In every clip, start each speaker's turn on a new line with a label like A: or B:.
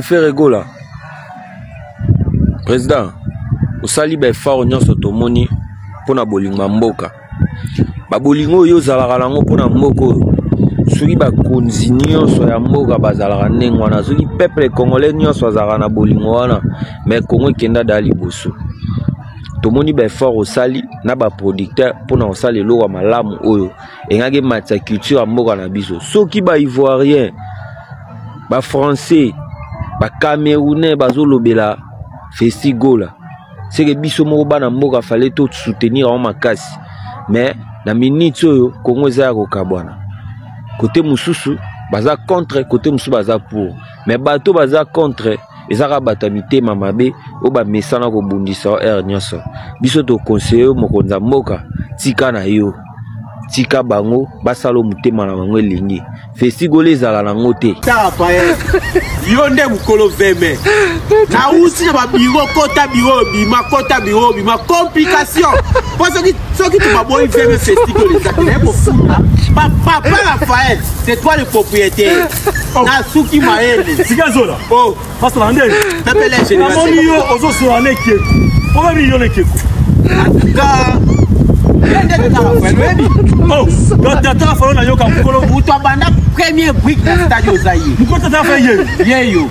A: Ferre Gola président osali ba effort nyonso tomoni mpo na bolingo ya mboka babolingo oyo ozalaka nango mpo na mboka oyo soki bakonzi nyonso ya mboka bazalaka ndenge wana soki peuple congolais nyonso azalaka na bolingo wana me kongo ekenda da liboso tomoni baeffort osali na baproducteur mpo na kosala eloko ya malamu oyo engaki ematisa culture ya mboka na biso soki baivoirien bafrançais bacamerounais bazolobela festi gola seke biso moko bana mboka fale to soutenir yango makasi mais na minute oyo kongo eza ya kokabwana kote mosusu baza contre kote mosusu baza pour mais bato baza contre eza kaka bato ya mitema mabe oyo bamesana kobundisa yo heure nyonso biso tokonseye yo mokonzi ya mboka tika na yo tika bango basala motema na bango elingi festigole ezala nango te
B: yo nde mokolo veme nauti na babiro kota biro obima kota biro obima complication mpo soki soki tobaboyi veme festigole eza te naye kofunda papa rafael c'est toi le propriétaire oh. nasuki mayele
C: sika zola oh. basala nde namoni yo ozosola na ekeko oyebi yo na ekeko tata Rafael nayoka mokolo
B: moto abanda premier brique na stade oza ye
C: mokolo tata Rafael ye
B: yeyo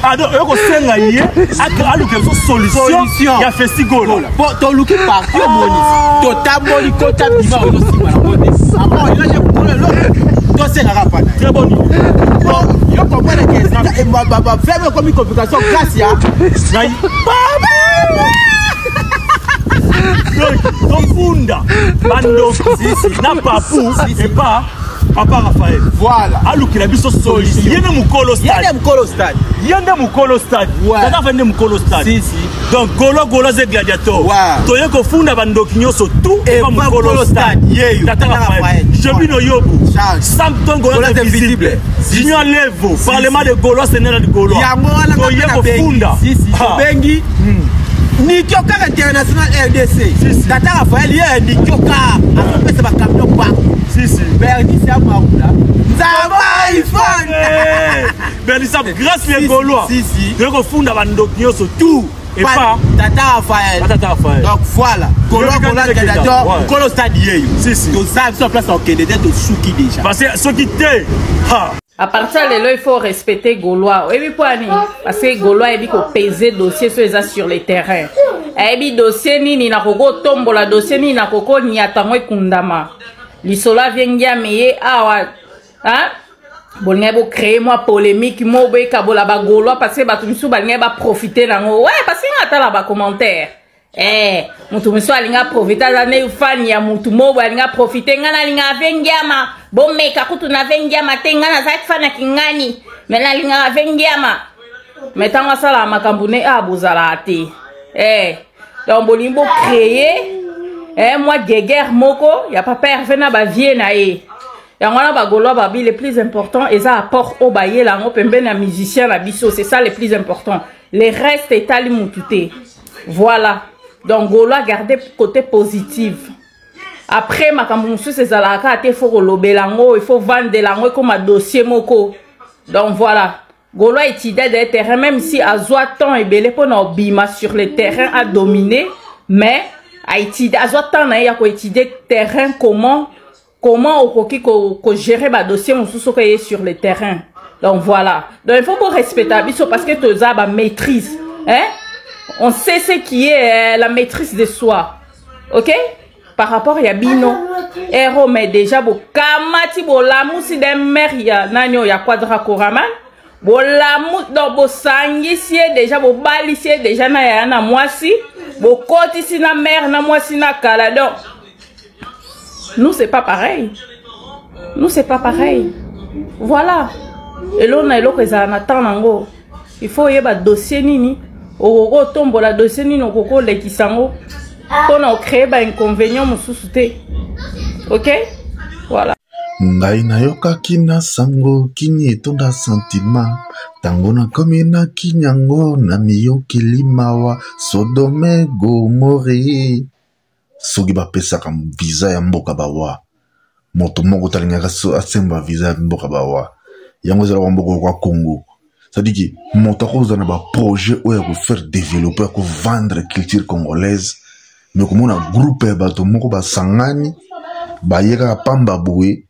C: ado oyo kosenga ye aluka biso solution ya festigola
B: po toluki parti omoni totamboli kota bima ozosima nango te ama oyo nde mokolo eloko tosengaka pana
C: très bonne idée
B: yo comprendre que bafeme ekomi complication grâce ya
C: tofunda bandoki na papu epa papa raphaël
B: voilà
C: alukela biso solution ye nde mokolo
B: stade ye nde mokolo stade
C: ye nde mokolo stade tata fa nde mokolo stade
B: si, si.
C: donc golo golo aze gladiator
B: ouais.
C: toye kofunda bandoki nyonso tout epa mokolo stade tata raphaël jobino yobu samton golo aze visible junior levo parlement de gaulois senela de gaulois
B: yango wana
C: toye kofunda
B: tobengi
C: hmm.
B: nikio kaka international rdc tata rafael ye nikio kaka azopesa bacamion partout bernise ya maula nzamba iphone
C: eh, bernise grâce les gaulois toye kofunda bandoki nyonso tout epa
B: tata rafael
C: tata rafael
B: donc voilà gaulois gaulois gladiateur nkolo stade yeyo toza biso place okende te tosuki déjà
C: parce que soki te
D: À partir de lelo il faut respecter Gaulois. Oyebi mpo ani? Parce que Gaulois ayebi ko peser dossier so eza sur le terrain. Ayebi dossier nini nakoki kotombola dossier nini nakoki koniata yango ekundama. Lisolo avie ngiame ye awa hein? bolingaki bocreye mwa polémique mo boyekabola bagaulois parce que bato misusu balingaki baprofite nango ouais parce que nga atala bacommentaire Eh, moto mosusu alingi aprofite aza nde fani ya motu mobo alingi aprofite ngai nalingaka ve ngiama bomeka kutu na ve ngiama te ngai nazalaki fani ya kingani me nalingaka ve ngiama me ntango asalaka makambo ne a ah, bozalaka te eh, donc bolingi bocreye eh, mwa guerre moko ya papa herve na bavie na ye yango wana bagolois babi le plus important eza apport oyo bayela yango pembeni ya musicien na biso c'est ça le plus important le reste etali mutu te voilà donc gaulois garde côté positive après makambo mosusu ezalaka kaka te faut kolobela yango il faut vandela yango ekoma dossier moko donc voilà gaulois étudia de terrain même si azwa temps ebele mpona obima sur le terrain a dominer mais azwa temps na ye ya koétudie terrain comment comment okoki ko, ko gérer ba dossier mosusu soki eye sur le terrain donc voilà donc il faut bo respecta biso parce que toza ba maîtrise hein on sait ce qui est euh, la maîtrise de soi ok par rapport ya bino ero mais déjà bokamati bolamusi de mare ya nani oyo ya quadra coraman bolamu donc bosangisi ye deja bobalisi ye deja na yaya na mwasi bokotisi na mare na mwasi na kala donc Nous, c'est pas pareil. Nous, c'est pas pareil. Voilà. eloko na eloko ezala na temps nango il faut oyeba dossier nini okoki otombola dossier nini okoki olekisa yango mpona ocree bainconvénient mosusu te ok voilà
E: ngai nayokaki na sango kini etonda santima ntango nakomi na kinyango namiyokeli mawa sodome gomore soki bapesaka visa ya mboka bawa moto moko te alingaka asemba visa ya mboka bawa yango ezalaka mboka lokwa congo. C'est-à-dire que moto akozala na baprojet oyo ya kofaire développer, ya kovendre culture congolaise, mais komona groupe ya bato moko basangani, baye kaka pamba boye,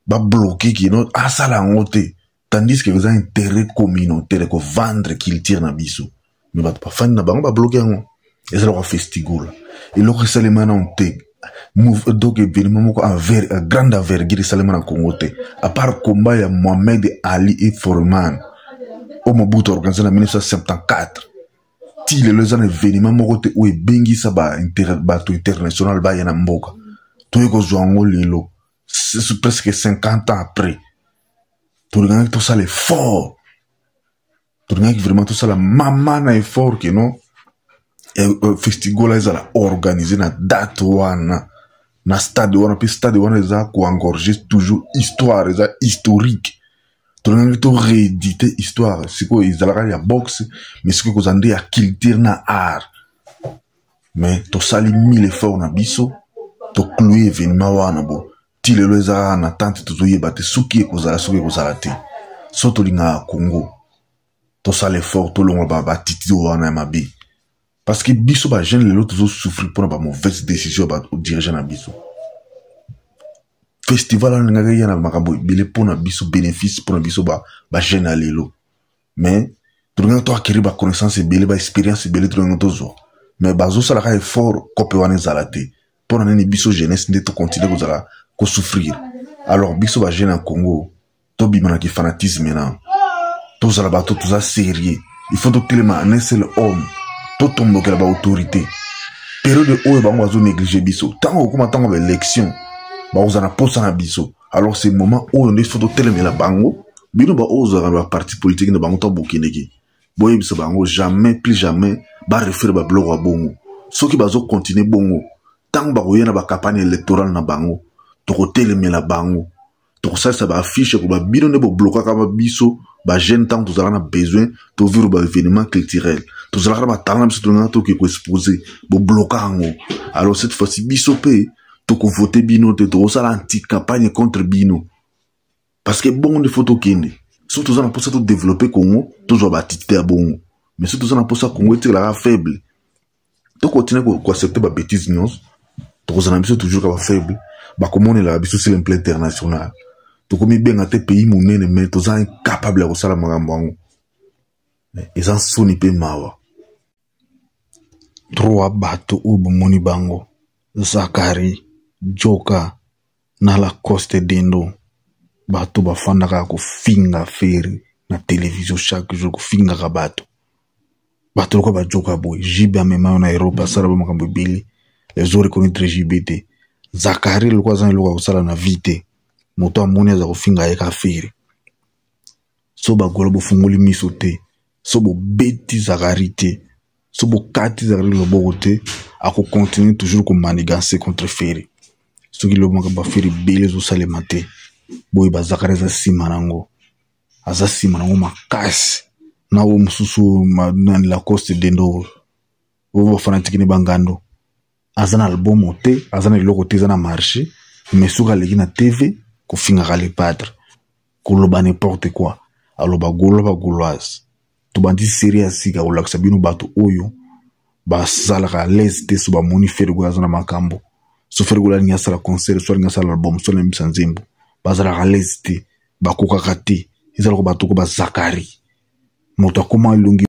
E: babloke kino asala yango te, tandis que eza intérêt communautaire kovendre culture na biso. Mais bato bafandi na bango, babloke yango. Eza lokola Festigola, eloko esalema nano te. Donc événement moko enver, grande envergure esalema na Congo te, à part combat ya Mohamed Ali et Foreman oyo Mobutu organisé na 1974. Ti lelo eza na événement moko te oyo ebengisa bato international baya na mboka. Toyei kozwa yango lelo, presque 50 ans après. Tolingaki tosala effort, tolingaki vraiment tosala mama na effort ke non, Festigola ezala organisé na date wana, na stade wana, mpe stade wana eza koengorge toujours histoire, eza historique. Tolingaki toréédite histoire. Sikoyo ezalaka ya boxe, mais sikoyo kozala nde ya culture na art. Mais tosali mille effort na biso, tocloue événement wana. Bo ti lelo eza kaka na tante, tozoyeba te soki ekozala, soki ekozala te. So tolingaka Congo, tosala effort, tolongola batiti wana ya mabe, parce que biso bajeune lelo tozosouffrir mpona bamauvaise décision ya badirigeant na biso. Festival wana elingaki eya na makambo ebele mpona biso, bénéfice mpona biso bajeune ya lelo, mais tolingaki toacquérir baconnaissance ebele, baexpérience ebele tolingaki tozwa. Mais bazosalaka effort kope wana ezala te. Mpona nini biso jeunesse nde tocontinue kozala kosouffrir? Alors biso bajeune ya Congo, tobima na kifanatisme na tozala bato toza sérieux. Il faut totelema en un seul homme, totombokela baautorité. Période oyo bango bazonéglige biso, ntango okóma ntango baélection, bakozala na posa na biso. Alors ce moment oyo nde faut totelemela bango. Bino baoyo ozalaka na baparti politique na bango, ntango bokendeki, boyebisa bango jamais, plus jamais barefaire babiloko ya bongo. Soki bazokontinue bongo, ntango bakoya na bacampagne électorale na bango, tokotelemela bango, tokosalisa baaffiche koba bino nde boblokaka biso bajeune ntango tozalaka na besoin tovivre baévénement culturel, tozalaka na batalent na biso, tolingaka toke koexpose, bobloka yango. Alors cette fois-ci biso mpe tokovote bino te, tokosala anti campagne contre bino, parce que bongo nde faut tokende. Soki toza na mposa todéveloppe Congo, tozwa batiti te ya bongo. Mais soki toza na mposa Congo etikalaka faible, tokontinue koaccepte babétise nyonso, tokozala na biso toujours kaka bafaible. Bakomonelaka biso sur le plan international, tokomibenga te pays monene, mais toza incapable ya kosala makambo yango. Eza nsoni mpe mawa. Trois bato oyo bomoni bango, Zakari Joka na Lacoste Dendo, bato bafandaka kofinga Ferre na télévision chaque jour, kofingaka bato. Bato lokola bajoka boye, JB amema yo na Europe, asala ba makambo ebele, les reconnaître JB te. Zakari lokola aza na eloko ya kosala na vie te, moto amoni aza kofinga ye ka Ferre. So bagola bofungoli miso te, so bobeti Zakari te, so bokati Zakari loboko te, akocontinue toujours komanigancer contre Ferre. Soki lobo makambo ya Ferre ebele ezosalema te, boye bazakari aza nsima nango, aza nsima nango makasi. Na oyo mosusu nani, Lacoste Dendo, oyo bafanatiki ne bangando, aza na album te, aza na eloko te, eza na marché, mais soki aleki na TV kofingaka le padre, koloba n'importe quoi, aloba gaulois bagauloise. Tobandi série ya sika kolakisa bino bato oyo basalaka l'aise te so bamoni Ferre Gola aza na makambo. So Ferre Gola alingi asala concert, so alingi asala album, so alingi abimisa nzembo, bazalaka l'aise te, bakokaka te. Ezalaka bato ko bazakari, moto akóma elongi.